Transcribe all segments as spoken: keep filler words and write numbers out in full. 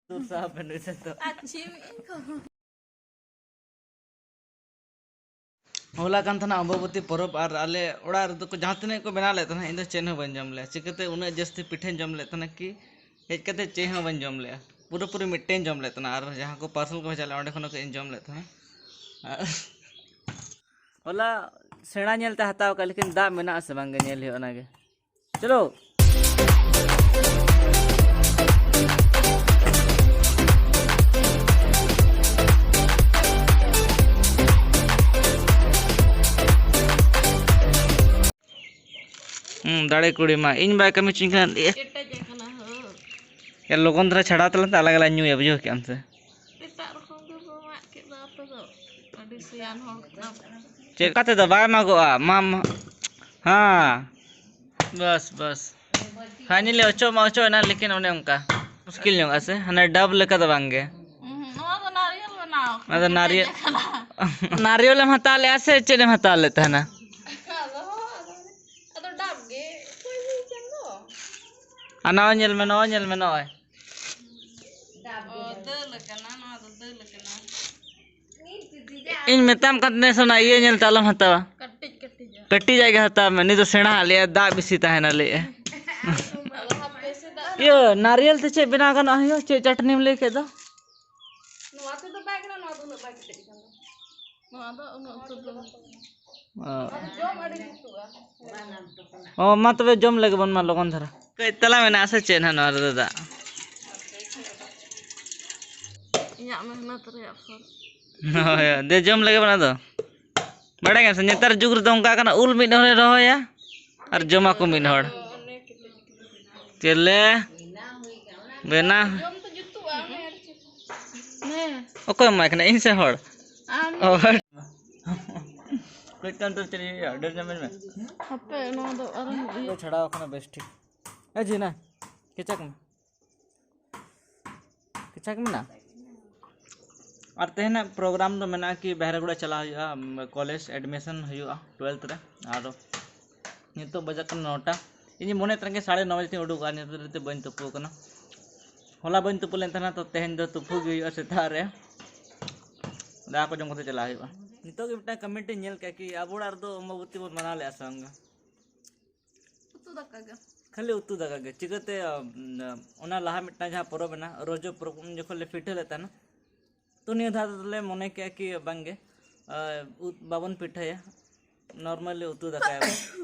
ᱫᱩᱨ ᱥᱟᱦᱟᱵ ᱵᱮᱱ ᱩᱭᱦᱟᱹᱨ ᱫᱚ᱾ ᱟᱪᱪᱷᱟ, ᱤᱧ ᱠᱚ᱾ ᱦᱚᱞᱟ ᱠᱟᱱ ᱛᱟᱦᱮᱱᱟ ᱚᱢᱵᱟᱵᱚᱛᱤ ᱯᱚᱨᱚᱵᱽ, ᱟᱨ ᱟᱞᱮ ᱚᱲᱟᱜ ᱨᱮᱫᱚ ᱠᱚ ᱡᱟᱦᱟᱸ ᱛᱤᱱᱟᱹᱜ ᱠᱚ ᱵᱮᱱᱟᱣ ᱞᱮᱫ ᱛᱟᱦᱮᱱᱟ, ᱤᱧ ᱫᱚ ᱪᱮᱫ ᱦᱚᱸ ᱵᱟᱹᱧ ᱡᱚᱢ ᱞᱮᱜᱼᱟ᱾ ᱪᱤᱠᱟᱹᱛᱮ ᱩᱱᱟᱹᱜ ᱡᱟᱹᱥᱛᱤ ᱯᱤᱴᱷᱟᱹᱧ ᱡᱚᱢ ᱞᱮᱫ ᱛᱟᱦᱮᱱᱟ ᱠᱤ ᱦᱮᱡ ᱠᱟᱛᱮ ᱪᱮᱫ ᱦᱚᱸ ᱵᱟᱹᱧ ᱡᱚᱢ ᱞᱮᱜᱼᱟ᱾ ᱯᱩᱨᱟᱹᱯᱩᱨᱤ ᱢᱤᱫᱴᱮᱱ ᱡᱚᱢ ᱞᱮᱫ ᱛᱟᱦᱮᱱᱟ, ᱟᱨ ᱡᱟᱦᱟᱸ ᱠᱚ ᱯᱟᱨᱥᱮᱞ ᱠᱚ ᱵᱷᱮᱡᱟ ᱞᱮᱫᱼᱟ, ᱚᱸᱰᱮ ᱠᱷᱚᱱ ᱦᱚᱸ ᱠᱟᱹᱡ ᱤᱧ ᱡᱚᱢ ᱞᱮᱫ ᱛᱟᱦᱮᱱᱟ᱾ ᱟᱨ ᱦᱚᱞᱟ ᱥᱮᱬᱟ ᱧᱮᱞ ᱛᱮ ᱦᱟᱛᱟᱣ ᱠᱟᱜ, ᱞᱮᱠᱤᱱ ᱫᱟᱜ ᱢᱮᱱᱟᱜᱼᱟ ᱥᱮ ᱵᱟᱝ ᱜᱮ ᱧᱮᱞ ᱦᱩᱭᱩᱜᱼᱟ ᱚᱱᱟᱜᱮ᱾ ᱪᱚᱞᱚ᱾ ᱦᱩᱸ, ᱫᱟᱲᱮ ᱠᱩᱲᱤ ᱢᱟ᱾ ᱤᱧ ᱵᱟᱭ ᱠᱟᱹᱢᱤ ᱦᱚᱪᱚᱧ ᱠᱟᱱᱟ᱾ ᱮ᱾ ᱠᱮᱴᱮᱡ ᱟᱠᱟᱱᱟ ᱦᱳ᱾ ᱭᱟ, ᱞᱚᱜᱚᱱ ᱫᱷᱟᱨᱟ ᱪᱷᱟᱲᱟᱣ ᱛᱟᱞᱟᱝ ᱛᱮ, ᱟᱞᱟᱝ ᱜᱮᱞᱟᱝ ᱧᱩᱭᱟ, ᱵᱩᱡᱷᱟᱹᱣ ᱠᱮᱜ ᱟᱢ ᱥᱮ? ᱮᱴᱟᱜ ᱨᱚᱠᱚᱢ ᱜᱮ ᱵᱚ ᱢᱟᱜ ᱠᱮᱫ ᱫᱚ ᱟᱯᱮ ᱫᱚ᱾ ᱟᱹᱰᱤ ᱥᱮᱭᱟᱱ ᱦᱚᱲ ᱠᱟᱱᱟ ᱯᱮ᱾ ᱪᱮᱫ ᱞᱮᱠᱟ ᱛᱮᱫᱚ ᱵᱟᱭ ᱢᱟᱜᱚᱜᱼᱟ? ᱢᱟ, ᱢᱟ-, ᱦᱮᱸ᱾ ᱵᱟᱥ, ᱵᱟᱥ᱾ Finally ᱚᱪᱚᱜ ᱢᱟ ᱚᱪᱚᱜ ᱮᱱᱟ, ᱞᱮᱠᱤᱱ ᱚᱱᱮ ᱚᱱᱠᱟ ᱢᱩᱥᱠᱤᱞ ᱧᱚᱜᱚᱜᱼᱟ ᱥᱮ? ᱦᱟᱱᱮ ᱰᱟᱵ ᱞᱮᱠᱟ ᱫᱚ ᱵᱟᱝ ᱜᱮ᱾ ᱩᱦᱩᱸ, ᱱᱚᱣᱟ ᱫᱚ ᱱᱟᱨᱤᱭᱮᱞ ᱵᱮᱱᱟᱣ ᱚᱱᱟ ᱫᱚ ᱱᱟᱨᱤᱭᱮᱞ᱾ ᱠᱟᱱᱟ᱾ ᱱᱟᱨᱤᱭᱮᱞ ᱮᱢ ᱦᱟᱛᱟᱣ ᱞᱮᱜᱼᱟ ᱥᱮ ᱪᱮᱫ ᱮᱢ ᱦᱟᱛᱟᱣ ᱞᱮᱫ ᱛᱟᱦᱮᱱᱟ? ᱟᱫᱚ, ᱟᱫᱚ, ᱟᱫᱚ ᱰᱟᱵ ᱜᱮ᱾ ᱚᱠᱚᱭ ᱦᱩᱭ ᱠᱟᱱ ᱫᱚ? ᱟᱨ ᱱᱚᱜᱼᱚᱭ ᱧᱮᱞ ᱢᱮ, ᱱᱚᱜᱼᱚᱭ ᱧᱮᱞ ᱢᱮ, ᱱᱚᱜᱼᱚᱭ᱾ ᱚ, ᱫᱟᱹᱞ ᱠᱟᱱᱟ, ᱱᱚᱣᱟ ᱫᱚ ᱫᱟᱹᱞ ᱠᱟᱱᱟ᱾ ᱤᱧ ᱢᱮᱛᱟᱢ ᱠᱟᱱ ᱛᱟᱦᱮᱸ ᱥᱮ, ᱚᱱᱟ ᱤᱭᱟᱹ ᱧᱮᱞ ᱛᱮ ᱟᱞᱚᱢ ᱦᱟᱛᱟᱣᱟ᱾ ᱠᱟᱹᱴᱤᱡ, ᱠᱟᱹᱴᱤᱡ᱾ ᱠᱟᱹᱴᱤᱡᱟᱜ ᱜᱮ ᱦᱟᱛᱟᱣ ᱢᱮ, ᱱᱩᱭ ᱫᱚ ᱥᱮᱬᱟ ᱟᱜ ᱞᱮᱭᱟ, ᱫᱟᱜ ᱵᱮᱥᱤ ᱛᱟᱦᱮᱱᱟ ᱞᱟᱹᱭᱮᱜᱼᱟ᱾ ᱟᱫᱚ ᱦᱟᱯᱮ ᱥᱮ ᱫᱟᱜ ᱤᱭᱟᱹ, ᱱᱟᱨᱤᱭᱮᱞ ᱛᱮ ᱪᱮᱫ ᱵᱮᱱᱟᱣ ᱜᱟᱱᱚᱜᱼᱟ ᱦᱩᱭᱩᱜᱼᱟ? ᱪᱮᱫ ᱪᱟᱴᱱᱤᱢ ᱞᱟᱹᱭ ᱠᱮᱫ ᱫᱚ? ᱱᱚᱣᱟ ᱛᱮᱫᱚ ᱵᱟᱭ ᱜᱟᱱᱚᱜᱼᱟ, ᱱᱚᱣᱟ ᱫᱚ ᱩᱱᱟᱹᱜ ᱵᱟᱭ ᱠᱮᱴᱮᱡ ᱠᱟᱱᱟ᱾ ᱱᱚᱣᱟ ᱫᱚ ᱩᱱᱟᱹᱜ ᱩᱛᱟᱹᱨ ᱫᱚ ᱵᱟᱝ᱾ ᱚ᱾ ᱟᱫᱚ ᱡᱚᱢ ᱟᱹᱰᱤ ᱡᱩᱛᱩᱜᱼᱟ᱾ ᱚ, ᱢᱟ ᱛᱚᱵᱮ ᱡᱚᱢ ᱞᱮᱜᱮ ᱵᱚᱱ ᱢᱟ ᱞᱚᱜᱚᱱ ᱫᱷᱟᱨᱟ᱾ ᱠᱟᱹᱡ ᱛᱟᱞᱟ ᱢᱮᱱᱟᱜᱼᱟ ᱥᱮ ᱪᱮᱫ ᱦᱟᱸᱜ ᱱᱚᱣᱟ ᱨᱮᱫᱚ ᱫᱟᱜ? ᱤᱧᱟᱹᱜ ᱢᱮᱦᱱᱚᱛ ᱨᱮᱭᱟᱜ ᱯᱷᱚᱞ᱾ ᱦᱳᱭ, ᱦᱳᱭ᱾ ᱫᱮ ᱡᱚᱢ ᱞᱮᱜᱮ ᱵᱚᱱ ᱟᱫᱚ᱾ ᱵᱟᱲᱟᱭ ᱜᱮᱭᱟᱢ ᱥᱮ, ᱱᱮᱛᱟᱨ ᱡᱩᱜᱽ ᱨᱮᱫᱚ ᱚᱱᱠᱟ ᱠᱟᱱᱟ, ᱩᱞ ᱢᱤᱫ ᱦᱚᱲᱮ ᱨᱚᱦᱚᱭᱟ ᱟᱨ ᱡᱚᱢᱟᱠᱚ ᱢᱤᱫ ᱦᱚᱲ᱾ ᱪᱮᱞᱮ ᱵᱮᱱᱟ᱾ ᱡᱚᱢ ᱫᱚ ᱡᱩᱛᱩᱜᱼᱟ, ᱚᱱᱮ ᱟᱨ ᱪᱮᱫ᱾ ᱦᱮᱸ᱾ ᱚᱠᱚᱭ ᱮᱢᱟᱭ ᱠᱟᱱᱟ, ᱤᱧ ᱥᱮ ᱦᱚᱲ? ᱟᱢ᱾ ᱚ, ᱦᱚᱲ᱾ ᱠᱟᱹᱡ ᱛᱟᱭᱚᱢ ᱛᱮ ᱪᱮᱫ ᱦᱩᱭᱩᱜᱼᱟ? ᱰᱷᱮᱨ ᱧᱚᱜ ᱢᱮᱱ ᱢᱮ᱾ ᱦᱟᱯᱮ, ᱱᱚᱣᱟ ᱫᱚ ᱟᱨᱦᱚᱸ ᱤᱭᱟᱹ᱾ ᱪᱷᱟᱲᱟᱣ ᱠᱟᱱᱟ ᱵᱮᱥ ᱴᱷᱤᱠ᱾ ᱮ ᱡᱤᱱᱟ, ᱠᱮᱪᱟᱜ ᱢᱮ᱾ ᱠᱮᱪᱟᱜ ᱢᱮᱱᱟᱜᱼᱟ᱾ ᱟᱨ ᱛᱮᱦᱮᱧᱟᱜ program ᱫᱚ ᱢᱮᱱᱟᱜᱼᱟ ᱠᱤ ᱵᱟᱦᱨᱮ ᱜᱚᱲᱟ ᱪᱟᱞᱟᱣ ᱦᱩᱭᱩᱜᱼᱟ, ᱠᱚᱞᱮᱡᱽ admission ᱦᱩᱭᱩᱜᱼᱟ twelfth ᱨᱮ᱾ ᱟᱨ ᱱᱤᱛᱚᱜ ᱵᱟᱡᱟᱜ ᱠᱟᱱᱟ ᱱᱚᱴᱟ᱾ ᱤᱧᱤᱧ ᱢᱚᱱᱮᱭᱮᱫ ᱛᱟᱦᱮᱱ ᱜᱮ ᱥᱟᱲᱮ ᱱᱚ ᱵᱟᱡᱮ ᱛᱤᱧ ᱩᱰᱩᱠᱚᱜᱼᱟ, ᱱᱤᱛᱚᱜ ᱫᱷᱟᱹᱵᱤᱡ ᱛᱮ ᱵᱟᱹᱧ ᱛᱩᱯᱩ ᱟᱠᱟᱱᱟ᱾ ᱦᱚᱞᱟ ᱵᱟᱹᱧ ᱛᱩᱯᱩ ᱞᱮᱱ ᱛᱟᱦᱮᱱᱟ, ᱛᱚ ᱛᱮᱦᱮᱧ ᱫᱚ ᱛᱩᱯᱩ ᱜᱮ ᱦᱩᱭᱩᱜᱼᱟ ᱥᱮᱛᱟᱜ ᱨᱮ᱾ ᱫᱟᱠᱟ ᱠᱚ ᱡᱚᱢ ᱠᱟᱛᱮ ᱪᱟᱞᱟᱜ ᱦᱩᱭᱩᱜᱼᱟ᱾ ᱱᱤᱛᱚᱜ ᱜᱮ ᱢᱤᱫᱴᱟᱝ ᱠᱚᱢᱮᱱᱴ ᱤᱧ ᱧᱮᱞ ᱠᱮᱫᱟ ᱠᱤ ᱟᱵᱚ ᱚᱲᱟᱜ ᱨᱮᱫᱚ ᱚᱢᱵᱟᱵᱚᱛᱤ ᱵᱚᱱ ᱢᱟᱱᱟᱣ ᱞᱮᱫᱼᱟ ᱥᱮ ᱵᱟᱝ? ᱩᱛᱩ ᱫᱟᱠᱟ ᱜᱮ᱾ ᱠᱷᱟᱹᱞᱤ ᱩᱛᱩ ᱫᱟᱠᱟ ᱜᱮ᱾ ᱪᱤᱠᱟᱹᱛᱮ, ᱟᱢ, ᱚᱱᱟ ᱞᱟᱦᱟ ᱢᱤᱫᱴᱟᱝ ᱡᱟᱦᱟᱸ ᱯᱚᱨᱚᱵᱽ ᱮᱱᱟ, ᱨᱚᱡᱚ ᱯᱚᱨᱚᱵᱽ, ᱩᱱ ᱡᱚᱠᱷᱚᱱ ᱞᱮ ᱯᱤᱴᱷᱟᱹ ᱞᱮᱫ ᱛᱟᱦᱮᱱᱟ᱾ ᱛᱚ ᱱᱤᱭᱟᱹ ᱫᱷᱟᱣ ᱫᱚᱞᱮ ᱢᱚᱱᱮ ᱠᱮᱜᱼᱟ ᱠᱤ ᱵᱟᱝᱜᱮ, ᱟᱨ ᱩᱛ-, ᱵᱟᱵᱚᱱ ᱯᱤᱴᱷᱟᱹᱭᱟ, normally ᱩᱛᱩ ᱫᱟᱠᱟᱭᱟᱵᱚᱱ᱾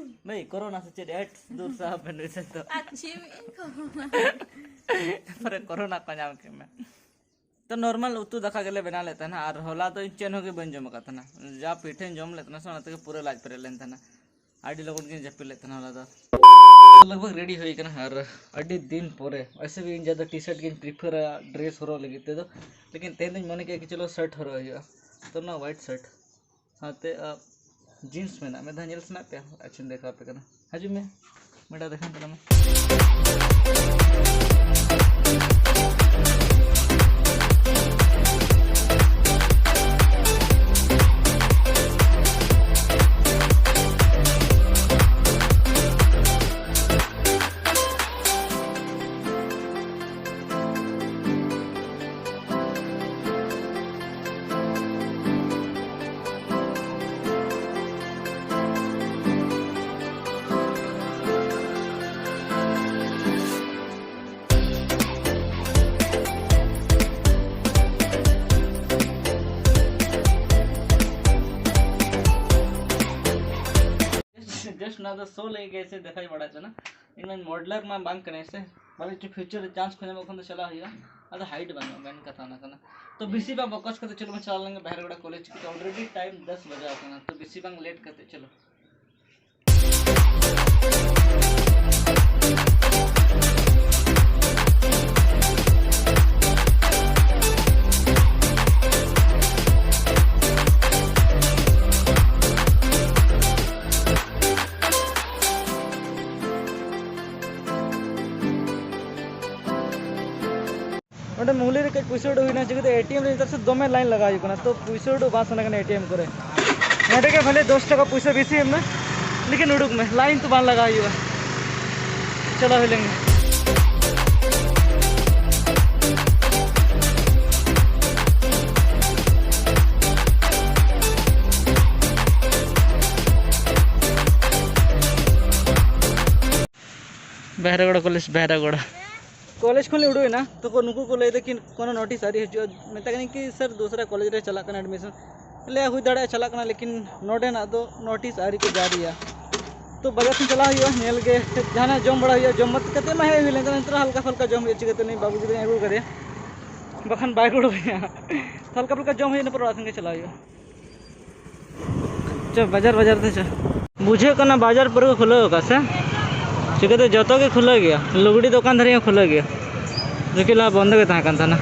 ᱵᱷᱟᱹᱭ, ᱠᱳᱨᱳᱱᱟ ᱥᱮ ᱪᱮᱫ? ᱮᱴ, ᱫᱩᱨ ᱥᱟᱦᱟ ᱯᱮ ᱱᱩᱭ ᱥᱮᱫ ᱫᱚ᱾ ᱟᱪᱪᱷᱟ, ᱢᱤᱫ ᱠᱳᱨᱳᱱᱟ᱾ ᱯᱚᱨᱮ ᱠᱳᱨᱳᱱᱟ ᱠᱚ ᱧᱟᱢ ᱠᱮᱫ ᱢᱮ᱾ ᱛᱚ normal ᱩᱛᱩ ᱫᱟᱠᱟ ᱜᱮᱞᱮ ᱵᱮᱱᱟᱣ ᱞᱮᱫ ᱛᱟᱦᱮᱱᱟ, ᱟᱨ ᱦᱚᱞᱟ ᱫᱚ ᱤᱧ ᱪᱮᱫ ᱦᱚᱸ ᱜᱮ ᱵᱟᱹᱧ ᱡᱚᱢ ᱟᱠᱟᱫ ᱛᱟᱦᱮᱱᱟ᱾ ᱡᱟ ᱯᱤᱴᱷᱟᱹᱧ ᱡᱚᱢ ᱞᱮᱫ ᱛᱟᱦᱮᱱᱟ ᱥᱮ, ᱚᱱᱟ ᱛᱮᱜᱮ ᱯᱩᱨᱟᱹ ᱞᱟᱡ ᱯᱮᱨᱮᱡ ᱞᱮᱱ ᱛᱟᱦᱮᱱᱟ᱾ ᱟᱹᱰᱤ ᱞᱚᱜᱚᱱ ᱜᱤᱧ ᱡᱟᱹᱯᱤᱫ ᱞᱮᱫ ᱛᱟᱦᱮᱱᱟ ᱦᱚᱞᱟ ᱫᱚ᱾ ᱞᱟᱜᱽ ᱵᱷᱟᱜᱽ ᱨᱮᱰᱤ ᱦᱩᱭ ᱠᱟᱱᱟ, ᱟᱨ ᱟᱹᱰᱤ ᱫᱤᱱ ᱯᱚᱨᱮ, ᱣᱮᱥᱮ ᱵᱷᱤ ᱤᱧ ᱡᱟᱫᱟ ᱴᱤ ᱥᱟᱨᱴ ᱜᱤᱧ ᱯᱨᱤᱯᱷᱟᱨᱟ ᱰᱨᱮᱥ ᱦᱚᱨᱚᱜ ᱞᱟᱹᱜᱤᱫ ᱛᱮᱫᱚ, ᱞᱮᱠᱤᱱ ᱛᱮᱦᱮᱧ ᱫᱚᱧ ᱢᱚᱱᱮ ᱠᱮᱫᱟ ᱠᱤ ᱪᱚᱞᱚ ᱥᱟᱨᱴ ᱦᱚᱨᱚᱜ ᱦᱩᱭᱩᱜᱼᱟ, ᱛᱚ ᱱᱚᱣᱟ ᱣᱟᱭᱤᱴ ᱥᱟᱨᱴ ᱥᱟᱶᱛᱮ, ᱟ, ᱡᱤᱱᱥ ᱢᱮᱱᱟᱜᱼᱟ᱾ ᱢᱤᱫ ᱫᱷᱟᱣ ᱧᱮᱞ ᱥᱟᱱᱟᱭᱮᱫ ᱯᱮᱭᱟ? ᱟᱪᱪᱷᱟᱧ ᱫᱮᱠᱷᱟᱣ ᱟᱯᱮ ᱠᱟᱱᱟ, ᱦᱤᱡᱩᱜ ᱢᱮ, ᱢᱮᱰᱟ ᱫᱮᱠᱷᱟᱣ ᱛᱟᱞᱟᱝ ᱢᱮ᱾ Just ᱱᱚᱣᱟ ᱫᱚ ᱥᱳ ᱞᱟᱹᱜᱤᱫ ᱜᱮ ᱥᱮ ᱫᱮᱠᱷᱟᱣ ᱵᱟᱲᱟᱭ ᱠᱟᱱᱟ᱾ ᱤᱧ ᱢᱟ ᱢᱚᱰᱮᱞᱟᱨ ᱢᱟ ᱵᱟᱝ ᱠᱟᱱᱟᱭ ᱥᱮ, ᱵᱟᱞᱮ ᱪᱚ ᱯᱷᱤᱭᱩᱪᱟᱨ ᱨᱮ ᱪᱟᱱᱥ ᱠᱚ ᱧᱟᱢᱚᱜ ᱠᱷᱟᱱ ᱫᱚ ᱪᱟᱞᱟᱣ ᱦᱩᱭᱩᱜᱼᱟ, ᱟᱫᱚ ᱦᱟᱭᱤᱴ ᱵᱟᱹᱱᱩᱜᱼᱟ, ᱢᱮᱱ ᱠᱟᱛᱷᱟ ᱚᱱᱟ ᱠᱟᱱᱟ᱾ ᱛᱚ ᱵᱮᱥᱤ ᱵᱟᱝ ᱵᱚᱠᱚᱥ ᱠᱟᱛᱮ ᱪᱚᱞᱚ ᱵᱚᱱ ᱪᱟᱞᱟᱣ ᱞᱮᱱ ᱜᱮ ᱵᱟᱦᱨᱮ ᱜᱚᱰᱟ ᱠᱚᱞᱮᱡᱽ ᱠᱚ, already time ᱫᱟᱥ ᱵᱟᱡᱟᱣ ᱠᱟᱱᱟ, ᱛᱚ ᱵᱮᱥᱤ ᱵᱟᱝ ᱞᱮᱴ ᱠᱟᱛᱮ ᱪᱚᱞᱚ᱾ ᱚᱸᱰᱮ ᱢᱩᱦᱞᱤ ᱨᱮ ᱠᱟᱹᱡ ᱯᱩᱭᱥᱟᱹ ᱩᱰᱩᱠ ᱦᱩᱭᱱᱟ, ᱪᱤᱠᱟᱹᱛᱮ ᱮ ᱴᱤ ᱮᱢ ᱨᱮ ᱱᱮᱛᱟᱨ ᱥᱮ ᱫᱚᱢᱮ ᱞᱟᱭᱤᱱ ᱞᱟᱜᱟᱣ ᱦᱩᱭᱩᱜ ᱠᱟᱱᱟ, ᱛᱚ ᱯᱩᱭᱥᱟᱹ ᱩᱰᱩᱠ ᱵᱟᱝ ᱥᱟᱱᱟ ᱠᱟᱱᱟ ᱮ ᱴᱤ ᱮᱢ ᱠᱚᱨᱮ᱾ ᱱᱚᱸᱰᱮ ᱜᱮ ᱵᱷᱟᱞᱮ ᱫᱚᱥ ᱴᱟᱠᱟ ᱯᱩᱭᱥᱟᱹ ᱵᱮᱥᱤ ᱮᱢ ᱢᱮ, ᱞᱮᱠᱤᱱ ᱩᱰᱩᱠ ᱢᱮ, ᱞᱟᱭᱤᱱ ᱛᱚ ᱵᱟᱝ ᱞᱟᱜᱟᱣ ᱦᱩᱭᱩᱜᱼᱟ᱾ ᱪᱚᱞᱚ ᱦᱩᱭ ᱞᱮᱱ ᱜᱮ᱾ ᱵᱮᱦᱨᱟᱜᱚᱲᱟ ᱠᱚᱞᱮᱡᱽ, ᱵᱮᱦᱨᱟᱜᱚᱲᱟ᱾ ᱠᱚᱞᱮᱡᱽ ᱠᱷᱚᱱ ᱞᱮ ᱩᱰᱩᱠ ᱮᱱᱟ, ᱛᱚ ᱠᱚ, ᱱᱩᱠᱩ ᱠᱚ ᱞᱟᱹᱭ ᱮᱫᱟ ᱠᱤ ᱠᱳᱱᱳ ᱱᱳᱴᱤᱥ ᱟᱹᱣᱨᱤ ᱦᱤᱡᱩᱜᱼᱟ᱾ ᱢᱮᱛᱟ ᱠᱟᱹᱱᱟᱹᱧ ᱠᱤ, "ᱥᱟᱨ, ᱫᱩᱥᱨᱟ ᱠᱚᱞᱮᱡᱽ ᱨᱮ ᱪᱟᱞᱟᱜ ᱠᱟᱱᱟ ᱮᱰᱢᱤᱥᱚᱱ᱾" ᱞᱟᱹᱭᱟ, "ᱦᱩᱭ ᱫᱟᱲᱮᱭᱟᱜᱼᱟ ᱪᱟᱞᱟᱜ ᱠᱟᱱᱟ, ᱞᱮᱠᱤᱱ ᱱᱚᱰᱮᱱᱟᱜ ᱫᱚ ᱱᱳᱴᱤᱥ ᱟᱹᱣᱨᱤ ᱠᱚ ᱡᱟᱹᱨᱤᱭᱟ᱾" ᱛᱚ ᱵᱟᱡᱟᱨ ᱥᱮᱫ ᱪᱟᱞᱟᱜ ᱦᱩᱭᱩᱜᱼᱟ, ᱧᱮᱞ ᱜᱮ ᱡᱟᱦᱟᱱᱟᱜ ᱡᱚᱢ ᱵᱟᱲᱟ ᱦᱩᱭᱩᱜᱼᱟ᱾ ᱡᱚᱢ ᱢᱟ ᱠᱟᱛᱮ ᱢᱟ ᱦᱮᱡ ᱦᱩᱭ ᱞᱮᱱ, ᱱᱤᱛᱚᱜ ᱦᱟᱞᱠᱟ ᱯᱷᱟᱞᱠᱟ ᱡᱚᱢ ᱦᱩᱭᱩᱜᱼᱟ, ᱪᱤᱠᱟᱹᱛᱮ ᱱᱩᱭ ᱵᱟᱹᱵᱩ ᱜᱤᱫᱽᱨᱟᱹᱧ ᱟᱹᱜᱩ ᱟᱠᱟᱫᱮᱭᱟ, ᱵᱟᱠᱷᱟᱱ ᱵᱟᱭ ᱜᱚᱲᱚ ᱟᱹᱧᱟ᱾ ᱦᱟᱞᱠᱟ ᱯᱷᱟᱞᱠᱟ ᱡᱚᱢ ᱦᱩᱭᱩᱜᱼᱟ, ᱤᱱᱟᱹ ᱯᱚᱨ ᱚᱲᱟᱜ ᱥᱮᱱ ᱜᱮ ᱪᱟᱞᱟᱜ ᱦᱩᱭᱩᱜᱼᱟ᱾ ᱪᱚ, ᱵᱟᱡᱟᱨ, ᱵᱟᱡᱟᱨ ᱛᱮ ᱪᱚ᱾ ᱵᱩᱡᱷᱟᱹᱜ ᱠᱟᱱᱟ ᱵᱟᱡᱟᱨ ᱯᱩᱨᱟᱹ ᱠᱚ ᱠᱷᱩᱞᱟᱹᱣ ᱟᱠᱟᱫ ᱥᱮ? ᱪᱤᱠᱟᱹᱛᱮ ᱡᱚᱛᱚ ᱜᱮ ᱠᱷᱩᱞᱟᱹᱣ ᱜᱮᱭᱟ, ᱞᱩᱜᱽᱲᱤ ᱫᱚᱠᱟᱱ ᱫᱷᱟᱹᱨᱤᱡ ᱦᱚᱸ ᱠᱷᱩᱞᱟᱹᱣ ᱜᱮᱭᱟ᱾ ᱡᱚᱠᱤ ᱞᱟᱦᱟ ᱵᱚᱱᱫᱚ ᱜᱮ ᱛᱟᱦᱮᱸ ᱠᱟᱱ ᱛᱟᱦᱮᱱᱟ,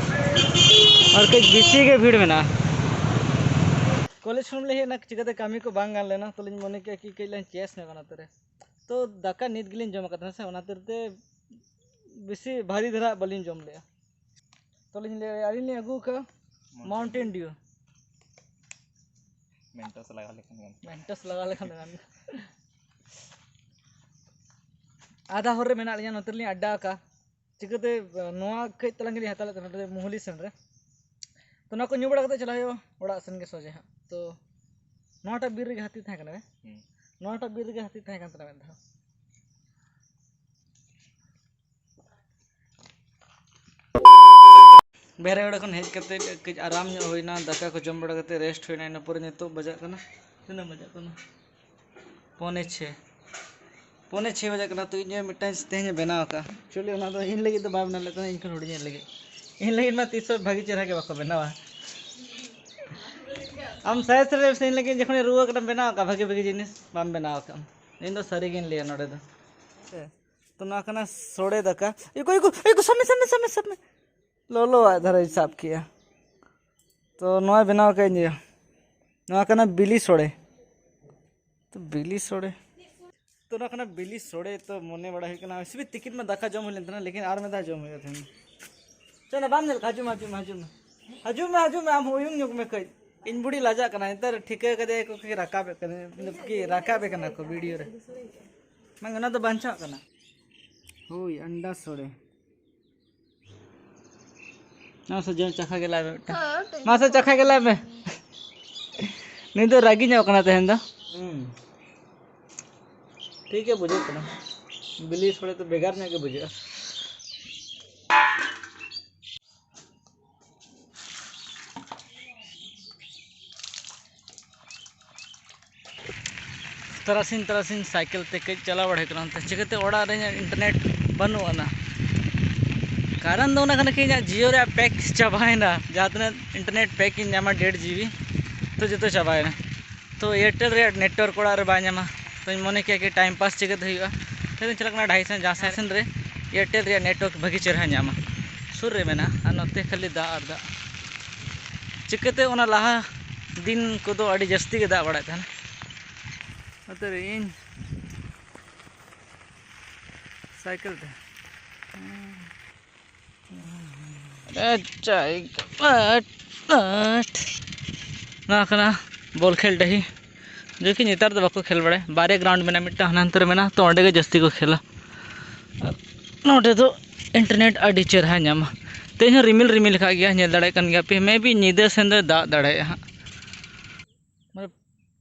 ᱟᱨ ᱠᱟᱹᱡ ᱵᱮᱥᱤ ᱜᱮ ᱵᱷᱤᱲ ᱢᱮᱱᱟᱜᱼᱟ᱾ ᱠᱚᱞᱮᱡᱽ ᱠᱷᱚᱱ ᱞᱮ ᱦᱮᱡ ᱮᱱᱟ, ᱪᱤᱠᱟᱹᱛᱮ ᱠᱟᱹᱢᱤ ᱠᱚ ᱵᱟᱝ ᱜᱟᱱ ᱞᱮᱱᱟ, ᱛᱚᱞᱤᱧ ᱢᱚᱱᱮ ᱠᱮᱫᱼᱟ ᱠᱤ ᱠᱟᱹᱡ ᱞᱟᱝ ᱪᱮᱥ ᱧᱚᱜ ᱠᱟᱱᱟ ᱛᱚᱨᱮ᱾ ᱛᱚ ᱫᱟᱠᱟ ᱱᱤᱛ ᱜᱮᱞᱤᱧ ᱡᱚᱢ ᱟᱠᱟᱫᱟ ᱦᱮᱸ ᱥᱮ, ᱚᱱᱟ ᱠᱷᱟᱹᱛᱤᱨ ᱛᱮ ᱵᱮᱥᱤ ᱵᱷᱟᱨᱤ ᱫᱷᱟᱨᱟ ᱵᱟᱹᱞᱤᱧ ᱡᱚᱢ ᱞᱮᱜᱼᱟ᱾ ᱛᱚᱞᱤᱧ ᱞᱟᱹᱭ, ᱟᱹᱞᱤᱧ ᱞᱤᱧ ᱟᱹᱜᱩ ᱟᱠᱟᱫᱼᱟ ᱢᱟᱣᱩᱱᱴᱮᱱ ᱰᱤᱭᱩ᱾ ᱢᱮᱱᱴᱚᱥ ᱞᱟᱜᱟᱣ ᱞᱮᱠᱷᱟᱱ ᱜᱮ ᱜᱟᱱᱚᱜᱼᱟ᱾ ᱢᱮᱱᱴᱚᱥ ᱞᱟᱜᱟᱣ ᱞᱮᱠᱷᱟᱱ ᱫᱚ ᱜᱟᱱᱚᱜᱼᱟ᱾ ᱟᱫᱷᱟ ᱦᱚᱨ ᱨᱮ ᱢᱮᱱᱟᱜ ᱞᱤᱧᱟ, ᱱᱚᱛᱮ ᱨᱮᱞᱤᱧ ᱟᱰᱰᱟ ᱟᱠᱟᱫᱼᱟ᱾ ᱪᱤᱠᱟᱹᱛᱮ, ᱱᱚᱣᱟ ᱠᱟᱹᱡ ᱛᱟᱞᱟᱝ ᱜᱮᱞᱤᱧ ᱦᱟᱛᱟᱣ ᱞᱮᱫ ᱛᱟᱦᱮᱱᱟ, ᱱᱚᱛᱮ ᱢᱩᱦᱞᱤ ᱥᱮᱱ ᱨᱮ᱾ ᱛᱚ ᱱᱚᱣᱟ ᱠᱚ ᱧᱩ ᱵᱟᱲᱟ ᱠᱟᱛᱮ ᱪᱟᱞᱟᱜ ᱦᱩᱭᱩᱜᱼᱟ ᱚᱲᱟᱜ ᱥᱮᱱ ᱜᱮ ᱥᱚᱡᱷᱮ ᱦᱟᱸᱜ᱾ ᱛᱚ ᱱᱚᱣᱟᱴᱟᱜ ᱵᱤᱨ ᱨᱮᱜᱮ ᱦᱟᱹᱛᱤ ᱛᱟᱦᱮᱸ ᱠᱟᱱᱟ, ᱦᱩᱸ᱾ ᱱᱚᱣᱟᱴᱟᱜ ᱵᱤᱨ ᱨᱮᱜᱮ ᱦᱟᱹᱛᱤ ᱛᱟᱦᱮᱸ ᱠᱟᱱ ᱛᱟᱦᱮᱱᱟ ᱢᱤᱫ ᱫᱷᱟᱣ᱾ ᱵᱮᱦᱨᱮᱜᱚᱲᱟ ᱠᱷᱚᱱ ᱦᱮᱡ ᱠᱟᱛᱮ ᱠᱟᱹᱡ ᱟᱨᱟᱢ ᱧᱚᱜ ᱦᱩᱭᱱᱟ, ᱫᱟᱠᱟ ᱠᱚ ᱡᱚᱢ ᱵᱟᱲᱟ ᱠᱟᱛᱮ ᱨᱮᱥᱴ ᱦᱩᱭᱱᱟ᱾ ᱤᱱᱟᱹ ᱯᱚᱨᱮ ᱱᱤᱛᱚᱜ ᱵᱟᱡᱟᱜ ᱠᱟᱱᱟ, ᱛᱤᱱᱟᱹᱜ ᱵᱟᱡᱟᱜ ᱠᱟᱱᱟ? ᱯᱚᱱᱮ ᱪᱷᱮ᱾ ᱯᱚᱱᱮ ᱪᱷᱮ ᱵᱟᱡᱟᱜ ᱠᱟᱱᱟ᱾ ᱛᱚ ᱤᱧ ᱢᱤᱫᱴᱟᱝ ᱛᱮᱦᱮᱧ ᱵᱮᱱᱟᱣ ᱟᱠᱟᱫᱼᱟ᱾ Actually ᱚᱱᱟ ᱫᱚ ᱤᱧ ᱞᱟᱹᱜᱤᱫ ᱫᱚ ᱵᱟᱭ ᱵᱮᱱᱟᱣ ᱞᱮᱫ ᱛᱟᱦᱮᱸ, ᱤᱧ ᱠᱷᱚᱱ ᱦᱩᱰᱤᱧᱤᱡ ᱞᱟᱹᱜᱤᱫ᱾ ᱤᱧ ᱞᱟᱹᱜᱤᱫ ᱢᱟ ᱛᱤᱥ ᱦᱚᱸ ᱵᱷᱟᱹᱜᱤ ᱪᱮᱦᱨᱟ ᱜᱮ ᱵᱟᱠᱚ ᱵᱮᱱᱟᱣᱟ᱾ ᱟᱢ ᱥᱟᱭᱮᱱᱥ ᱨᱮ ᱤᱧ ᱞᱟᱹᱜᱤᱫ ᱡᱚᱠᱷᱚᱱ ᱨᱩᱣᱟᱹ ᱠᱟᱱᱟᱢ ᱵᱮᱱᱟᱣ ᱟᱠᱟᱫᱼᱟ ᱵᱷᱟᱹᱜᱤ ᱵᱷᱟᱹᱜᱤ ᱡᱤᱱᱤᱥ, ᱵᱟᱢ ᱵᱮᱱᱟᱣ ᱟᱠᱟᱫᱼᱟ᱾ ᱤᱧ ᱫᱚ ᱥᱟᱹᱨᱤ ᱜᱤᱧ ᱞᱟᱹᱭᱟ ᱱᱚᱰᱮ ᱫᱚ᱾ ᱛᱚ ᱱᱚᱣᱟ ᱠᱟᱱᱟ ᱥᱚᱲᱮ ᱫᱟᱠᱟ᱾ ᱮ ᱜᱳ, ᱮ ᱜᱳ, ᱮ ᱜᱳ, ᱥᱟᱵ ᱢᱮ, ᱥᱟᱵ ᱢᱮ, ᱥᱟᱵ ᱢᱮ, ᱥᱟᱵ ᱢᱮ᱾ ᱞᱚᱞᱚᱣᱟᱜ ᱫᱷᱟᱨᱟᱧ ᱥᱟᱵ ᱠᱮᱜᱼᱟ᱾ ᱛᱚ ᱱᱚᱣᱟ ᱵᱮᱱᱟᱣ ᱠᱟᱜ ᱤᱧ ᱤᱭᱟᱹ᱾ ᱱᱚᱣᱟ ᱠᱟᱱᱟ ᱵᱤᱞᱤ ᱥᱚᱲᱮ᱾ ᱛᱚ ᱵᱤᱞᱤ ᱥᱚᱲᱮ᱾ ᱛᱚ ᱱᱚᱣᱟ ᱠᱟᱱᱟ ᱵᱤᱞᱤ ᱥᱚᱲᱮ᱾ ᱛᱚ ᱢᱚᱱᱮ ᱵᱟᱲᱟ ᱦᱩᱭᱩᱜ ᱠᱟᱱᱟ, ᱥᱤᱵᱤ ᱛᱤᱠᱤᱱ ᱢᱟ ᱫᱟᱠᱟ ᱡᱚᱢ ᱦᱩᱭ ᱞᱮᱱ ᱛᱟᱦᱮᱱᱟ, ᱞᱮᱠᱤᱱ ᱟᱨ ᱢᱤᱫ ᱫᱷᱟᱣ ᱡᱚᱢ ᱦᱩᱭᱩᱜᱼᱟ ᱛᱮᱦᱮᱧ᱾ ᱪᱚ ᱱᱟ, ᱵᱟᱢ ᱧᱮᱞ ᱠᱟᱜ? ᱦᱤᱡᱩᱜ ᱢᱮ, ᱦᱤᱡᱩᱜ ᱢᱮ, ᱦᱤᱡᱩᱜ ᱢᱮ᱾ ᱦᱤᱡᱩᱜ ᱢᱮ, ᱦᱤᱡᱩᱜ ᱢᱮ, ᱟᱢ ᱩᱭᱩᱝ ᱧᱚᱜ ᱢᱮ ᱠᱟᱹᱡ᱾ ᱤᱧ ᱵᱩᱰᱤ ᱞᱟᱡᱟᱜ ᱠᱟᱱᱟ, ᱱᱮᱛᱟᱨ ᱴᱷᱤᱠᱟᱹ ᱠᱟᱫᱮᱭᱟ ᱠᱚ ᱠᱤ ᱨᱟᱠᱟᱵᱮᱫ ᱠᱟᱱᱟ, ᱠᱤ ᱨᱟᱠᱟᱵᱮ ᱠᱟᱱᱟ ᱠᱚ ᱵᱷᱤᱰᱤᱭᱳ ᱨᱮ᱾ ᱵᱟᱝ, ᱚᱱᱟ ᱫᱚ ᱵᱟᱧᱪᱟᱜ ᱠᱟᱱᱟ᱾ ᱦᱳᱭ, ᱟᱱᱰᱟ ᱥᱚᱲᱮ᱾ ᱢᱟᱥᱮ ᱡᱚᱢ ᱪᱟᱠᱷᱟ ᱜᱮᱞᱟᱭ ᱢᱮ ᱢᱤᱫᱴᱟᱝ᱾ ᱦᱮᱸ, ᱴᱷᱤᱠ ᱢᱟᱥᱮ ᱜᱮᱭᱟ᱾ ᱪᱟᱠᱷᱟ ᱜᱮᱞᱟᱭ ᱢᱮ᱾ ᱱᱩᱭ ᱫᱚ ᱨᱟᱹᱜᱤ ᱧᱚᱜ ᱠᱟᱱᱟ ᱛᱮᱦᱮᱧ ᱫᱚ᱾ ᱦᱩᱸ᱾ ᱴᱷᱤᱠ ᱜᱮ ᱵᱩᱡᱷᱟᱹᱜ ᱠᱟᱱᱟ᱾ ᱵᱤᱞᱤ ᱥᱚᱲᱮ ᱫᱚ ᱵᱷᱮᱜᱟᱨ ᱧᱚᱜ ᱜᱮ ᱵᱩᱡᱷᱟᱹᱜᱼᱟ᱾ ᱛᱟᱨᱟᱥᱤᱧ ᱛᱟᱨᱟᱥᱤᱧ ᱥᱟᱭᱠᱮᱞ ᱛᱮ ᱠᱟᱹᱡ ᱪᱟᱞᱟᱣ ᱵᱟᱲᱟ ᱦᱩᱭᱩᱜ ᱠᱟᱱᱟ᱾ ᱚᱱᱛᱮ ᱪᱤᱠᱟᱹᱛᱮ ᱚᱲᱟᱜ ᱨᱮ ᱤᱧᱟᱹᱜ ᱤᱱᱴᱟᱨᱱᱮᱴ ᱵᱟᱹᱱᱩᱜ ᱟᱱᱟ? ᱠᱟᱨᱚᱱ ᱫᱚ ᱚᱱᱟ ᱠᱟᱱᱟ ᱠᱤ ᱤᱧᱟᱹᱜ ᱡᱤᱭᱳ ᱨᱮᱭᱟᱜ ᱯᱮᱠ ᱪᱟᱵᱟᱭᱮᱱᱟ᱾ ᱡᱟᱦᱟᱸ ᱛᱤᱱᱟᱹᱜ ᱤᱱᱴᱟᱨᱱᱮᱴ ᱯᱮᱠ ᱤᱧ ᱧᱟᱢᱟ, ᱰᱮᱲ ᱡᱤᱵᱤ, ᱛᱚ ᱡᱚᱛᱚ ᱪᱟᱵᱟᱭᱮᱱᱟ᱾ ᱛᱚ ᱮᱭᱟᱨᱴᱮᱞ ᱨᱮᱭᱟᱜ ᱱᱮᱴᱣᱟᱨᱠ ᱚᱲᱟᱜ ᱨᱮ ᱵᱟᱭ ᱧᱟᱢᱟ᱾ ᱛᱚᱧ ᱢᱚᱱᱮ ᱠᱮᱫᱟ ᱠᱤ ᱴᱟᱭᱤᱢ ᱯᱟᱥ ᱪᱤᱠᱟᱹᱛᱮ ᱦᱩᱭᱩᱜᱼᱟ? ᱛᱚᱧ ᱪᱟᱞᱟᱜ ᱠᱟᱱᱟ ᱰᱟᱦᱤ ᱥᱮᱱ, ᱡᱟᱦᱟᱸ ᱥᱮᱱ ᱨᱮ ᱮᱭᱟᱨᱴᱮᱞ ᱨᱮᱭᱟᱜ ᱱᱮᱴᱣᱟᱨᱠ ᱵᱷᱟᱹᱜᱤ ᱪᱮᱦᱨᱟ ᱧᱟᱢᱟ᱾ ᱥᱩᱨ ᱨᱮ ᱢᱮᱱᱟᱜᱼᱟ, ᱟᱨ ᱱᱚᱛᱮ ᱠᱷᱟᱹᱞᱤ ᱫᱟᱜ ᱟᱨ ᱫᱟᱜ᱾ ᱪᱤᱠᱟᱹᱛᱮ ᱚᱱᱟ ᱞᱟᱦᱟ ᱫᱤᱱ ᱠᱚᱫᱚ ᱟᱹᱰᱤ ᱡᱟᱹᱥᱛᱤ ᱜᱮ ᱫᱟᱜ ᱵᱟᱲᱟᱭᱮᱫ ᱛᱟᱦᱮᱱᱟ᱾ ᱱᱚᱛᱮ ᱨᱮ ᱤᱧ ᱥᱟᱭᱠᱮᱞ ᱛᱮ᱾ ᱟᱪᱪᱷᱟ, ᱟᱴ, ᱟᱴ᱾ ᱱᱚᱣᱟ ᱠᱟᱱᱟ ᱵᱚᱞ ᱠᱷᱮᱞ ᱰᱟᱹᱦᱤ, ᱡᱮ ᱠᱤ ᱱᱮᱛᱟᱨ ᱫᱚ ᱵᱟᱠᱚ ᱠᱷᱮᱞ ᱵᱟᱲᱟᱭᱟ᱾ ᱵᱟᱨᱭᱟ ᱜᱨᱟᱣᱩᱱᱰ ᱢᱮᱱᱟᱜᱼᱟ, ᱢᱤᱫᱴᱟᱝ ᱦᱟᱱᱟ ᱦᱟᱱᱛᱮ ᱨᱮ ᱢᱮᱱᱟᱜᱼᱟ, ᱛᱚ ᱚᱸᱰᱮ ᱜᱮ ᱡᱟᱹᱥᱛᱤ ᱠᱚ ᱠᱷᱮᱞᱟ᱾ ᱟᱨ ᱱᱚᱸᱰᱮ ᱫᱚ ᱤᱱᱴᱟᱨᱱᱮᱴ ᱟᱹᱰᱤ ᱪᱮᱦᱨᱟ ᱧᱟᱢᱟ᱾ ᱛᱮᱦᱮᱧ ᱦᱚᱸ ᱨᱤᱢᱤᱞ ᱨᱤᱢᱤᱞ ᱟᱠᱟᱫ ᱜᱮᱭᱟ, ᱧᱮᱞ ᱫᱟᱲᱮᱭᱟᱜ ᱠᱟᱱ ᱜᱮᱭᱟ ᱯᱮ, ᱢᱮ ᱵᱤ ᱧᱤᱫᱟᱹ ᱥᱮᱱ ᱫᱚᱭ ᱫᱟᱜ ᱫᱟᱲᱮᱭᱟᱜᱼᱟ ᱦᱟᱸᱜ᱾ ᱢᱟᱱᱮ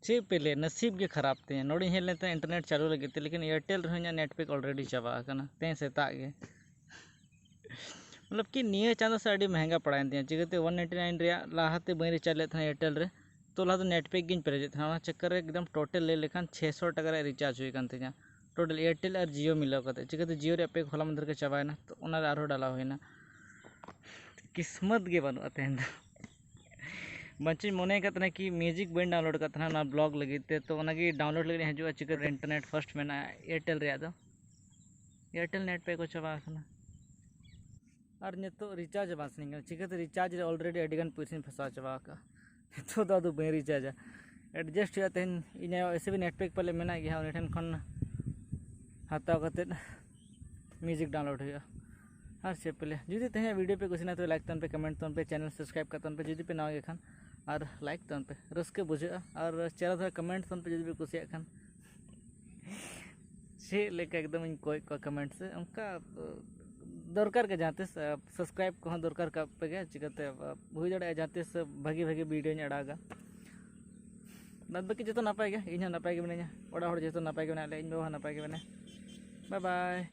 ᱪᱮᱫ ᱯᱮ ᱞᱟᱹᱭᱟ, ᱱᱟᱥᱤᱵ ᱜᱮ ᱠᱷᱟᱨᱟᱯ ᱛᱤᱧᱟᱹ᱾ ᱱᱚᱰᱮᱧ ᱦᱮᱡ ᱞᱮᱱ ᱛᱟᱦᱮᱸ ᱤᱱᱴᱟᱨᱱᱮᱴ ᱪᱟᱹᱞᱩ ᱞᱟᱹᱜᱤᱫ ᱛᱮ, ᱞᱮᱠᱤᱱ ᱮᱭᱟᱨᱴᱮᱞ ᱨᱮᱦᱚᱸ ᱤᱧᱟᱹᱜ ᱱᱮᱴ ᱯᱮᱠ ᱚᱞᱨᱮᱰᱤ ᱪᱟᱵᱟ ᱟᱠᱟᱱᱟ ᱛᱮᱦᱮᱧ ᱥᱮᱛᱟᱜ ᱜᱮ᱾ ᱢᱚᱛᱞᱚᱵ ᱠᱤ ᱱᱤᱭᱟᱹ ᱪᱟᱸᱫᱳ ᱥᱮ ᱟᱹᱰᱤ ᱢᱮᱦᱮᱝᱜᱟ ᱯᱟᱲᱟᱣᱮᱱ ᱛᱤᱧᱟᱹ, ᱪᱤᱠᱟᱹᱛᱮ ᱚᱣᱟᱱ ᱱᱟᱭᱤᱱᱴᱤ ᱱᱟᱭᱤᱱ ᱨᱮᱭᱟᱜ ᱞᱟᱦᱟᱛᱮ ᱵᱟᱹᱧ ᱨᱤᱪᱟᱨᱡᱽ ᱞᱮᱫ ᱛᱟᱦᱮᱱᱟ ᱮᱭᱟᱨᱴᱮᱞ ᱨᱮ, ᱛᱚ ᱞᱟᱦᱟ ᱫᱚ ᱱᱮᱴ ᱯᱮᱠ ᱜᱤᱧ ᱯᱮᱨᱮᱡᱮᱫ ᱛᱟᱦᱮᱱᱟ᱾ ᱚᱱᱟ ᱪᱟᱠᱠᱟᱨ ᱨᱮ ᱮᱠᱫᱚᱢ ᱴᱳᱴᱟᱞ ᱞᱟᱹᱭ ᱞᱮᱠᱷᱟᱱ ᱪᱷᱮ ᱥᱚ ᱴᱟᱠᱟ ᱨᱮᱭᱟᱜ ᱨᱤᱪᱟᱨᱡᱽ ᱦᱩᱭ ᱠᱟᱱ ᱛᱤᱧᱟᱹ, ᱴᱳᱴᱟᱞ ᱮᱭᱟᱨᱴᱮᱞ ᱟᱨ ᱡᱤᱭᱳ ᱢᱤᱞᱟᱹᱣ ᱠᱟᱛᱮ᱾ ᱪᱤᱠᱟᱹᱛᱮ ᱡᱤᱭᱳ ᱨᱮᱭᱟᱜ ᱯᱮᱠ ᱦᱚᱞᱟ ᱢᱟᱫᱷᱮᱨ ᱜᱮ ᱪᱟᱵᱟᱭᱮᱱᱟ, ᱛᱚ ᱚᱱᱟ ᱨᱮ ᱟᱨᱦᱚᱸ ᱰᱟᱞᱟᱣ ᱦᱩᱭᱱᱟ᱾ ᱠᱤᱥᱢᱚᱛ ᱜᱮ ᱵᱟᱹᱱᱩᱜᱼᱟ ᱛᱮᱦᱮᱧ ᱫᱚ᱾ ᱵᱟᱧᱪᱚᱧ ᱢᱚᱱᱮ ᱟᱠᱟᱫ ᱛᱟᱦᱮᱱᱟ ᱠᱤ ᱢᱤᱣᱡᱤᱠ ᱵᱟᱹᱧ ᱰᱟᱣᱩᱱᱞᱳᱰ ᱟᱠᱟᱫ ᱛᱟᱦᱮᱱᱟ ᱚᱱᱟ ᱵᱞᱚᱜ ᱞᱟᱹᱜᱤᱫ ᱛᱮ, ᱛᱚ ᱚᱱᱟᱜᱮ ᱰᱟᱣᱩᱱᱞᱳᱰ ᱞᱟᱹᱜᱤᱫ ᱤᱧ ᱦᱤᱡᱩᱜᱼᱟ, ᱪᱤᱠᱟᱹᱛᱮ ᱤᱱᱴᱟᱨᱱᱮᱴ ᱯᱷᱟᱥᱴ ᱢᱮᱱᱟᱜᱼᱟ ᱮᱭᱟᱨᱴᱮᱞ ᱨᱮᱭᱟᱜ ᱫᱚ᱾ ᱮᱭᱟᱨᱴᱮᱞ ᱱᱮᱴ ᱯᱮᱠ ᱠᱚ ᱪᱟᱵᱟ ᱟᱠᱟᱱᱟ᱾ ᱟᱨ ᱱᱤᱛᱚᱜ ᱨᱤᱪᱟᱨᱡᱽ ᱵᱟᱝ ᱥᱟᱱᱟᱧ ᱠᱟᱱᱟ, ᱪᱤᱠᱟᱹᱛᱮ ᱨᱤᱪᱟᱨᱡᱽ ᱨᱮ ᱚᱞᱨᱮᱰᱤ ᱟᱹᱰᱤᱜᱟᱱ ᱯᱚᱭᱥᱟᱧ ᱯᱷᱟᱥᱟᱣ ᱪᱟᱵᱟ ᱟᱠᱟᱫᱼᱟ᱾ ᱱᱤᱛᱚᱜ ᱫᱚ ᱟᱫᱚ ᱵᱟᱹᱧ ᱨᱤᱪᱟᱨᱡᱟ, ᱮᱰᱡᱟᱥᱴ ᱦᱩᱭᱩᱜᱼᱟ᱾ ᱛᱮᱦᱮᱧ ᱤᱧ ᱟᱭᱳ ᱮᱥᱮ ᱵᱤ ᱱᱮᱴ ᱯᱮᱠ ᱯᱟᱞᱮ ᱢᱮᱱᱟᱜ ᱜᱮᱭᱟ, ᱩᱱᱤ ᱴᱷᱮᱱ ᱠᱷᱚᱱ ᱦᱟᱛᱟᱣ ᱠᱟᱛᱮᱫ ᱢᱤᱣᱡᱤᱠ ᱰᱟᱣᱩᱱᱞᱳᱰ ᱦᱩᱭᱩᱜᱼᱟ᱾ ᱟᱨ ᱪᱮᱫ ᱯᱮ ᱞᱟᱹᱭᱟ, ᱡᱩᱫᱤ ᱛᱮᱦᱮᱧᱟᱜ ᱵᱷᱤᱰᱤᱭᱳ ᱯᱮ ᱠᱩᱥᱤᱭᱮᱱᱟ ᱛᱚᱵᱮ ᱞᱟᱭᱤᱠ ᱛᱟᱵᱚᱱ ᱯᱮ, ᱠᱚᱢᱮᱱᱴ ᱛᱟᱵᱚᱱ ᱯᱮ, ᱪᱮᱱᱮᱞ ᱥᱟᱵᱥᱠᱨᱟᱭᱤᱵ ᱠᱟᱜ ᱛᱟᱵᱚᱱ ᱯᱮ ᱡᱩᱫᱤ ᱯᱮ ᱱᱟᱣᱟ ᱜᱮ ᱠᱷᱟᱱ, ᱟᱨ ᱞᱟᱭᱤᱠ ᱛᱟᱵᱚᱱ ᱯᱮ, ᱨᱟᱹᱥᱠᱟᱹ ᱵᱩᱡᱷᱟᱹᱜᱼᱟ᱾ ᱟᱨ ᱪᱮᱦᱨᱟ ᱫᱷᱟᱨᱟ ᱠᱚᱢᱮᱱᱴ ᱛᱟᱵᱚᱱ ᱯᱮ ᱡᱩᱫᱤ ᱯᱮ ᱠᱩᱥᱤᱭᱟᱜ ᱠᱷᱟᱱ᱾ ᱪᱮᱫ ᱞᱮᱠᱟ ᱮᱠᱫᱚᱢ ᱤᱧ ᱠᱚᱭᱮᱫ ᱠᱚᱣᱟ ᱠᱚᱢᱮᱱᱴ ᱥᱮ, ᱚᱱᱠᱟ ᱫᱚᱨᱠᱟᱨ ᱜᱮ ᱡᱟᱦᱟᱸ ᱛᱤᱥ, ᱥᱟᱵᱥᱠᱨᱟᱭᱤᱵ ᱠᱚᱦᱚᱸ ᱫᱚᱨᱠᱟᱨ ᱠᱟᱜ ᱯᱮ ᱜᱮ, ᱪᱤᱠᱟᱹᱛᱮ ᱦᱩᱭ ᱫᱟᱲᱮᱭᱟᱜᱼᱟ ᱡᱟᱦᱟᱸ ᱛᱤᱥ ᱵᱷᱟᱹᱜᱤ ᱵᱷᱟᱹᱜᱤ ᱵᱷᱤᱰᱤᱭᱳᱧ ᱟᱲᱟᱜᱟ᱾ ᱵᱟᱫ ᱵᱟᱹᱠᱤ ᱡᱚᱛᱚ ᱱᱟᱯᱟᱭ ᱜᱮ, ᱤᱧ ᱦᱚᱸ ᱱᱟᱯᱟᱭ ᱜᱮ ᱢᱤᱱᱟᱹᱧᱟ, ᱚᱲᱟᱜ ᱦᱚᱲ ᱡᱚᱛᱚ ᱱᱟᱯᱟᱭ ᱜᱮ ᱢᱮᱱᱟᱜ ᱞᱮᱭᱟ, ᱤᱧ ᱵᱟᱵᱟ ᱦᱚᱸ ᱱᱟᱯᱟᱭ ᱜᱮ ᱢᱮᱱᱟᱭᱟ᱾ Bye bye.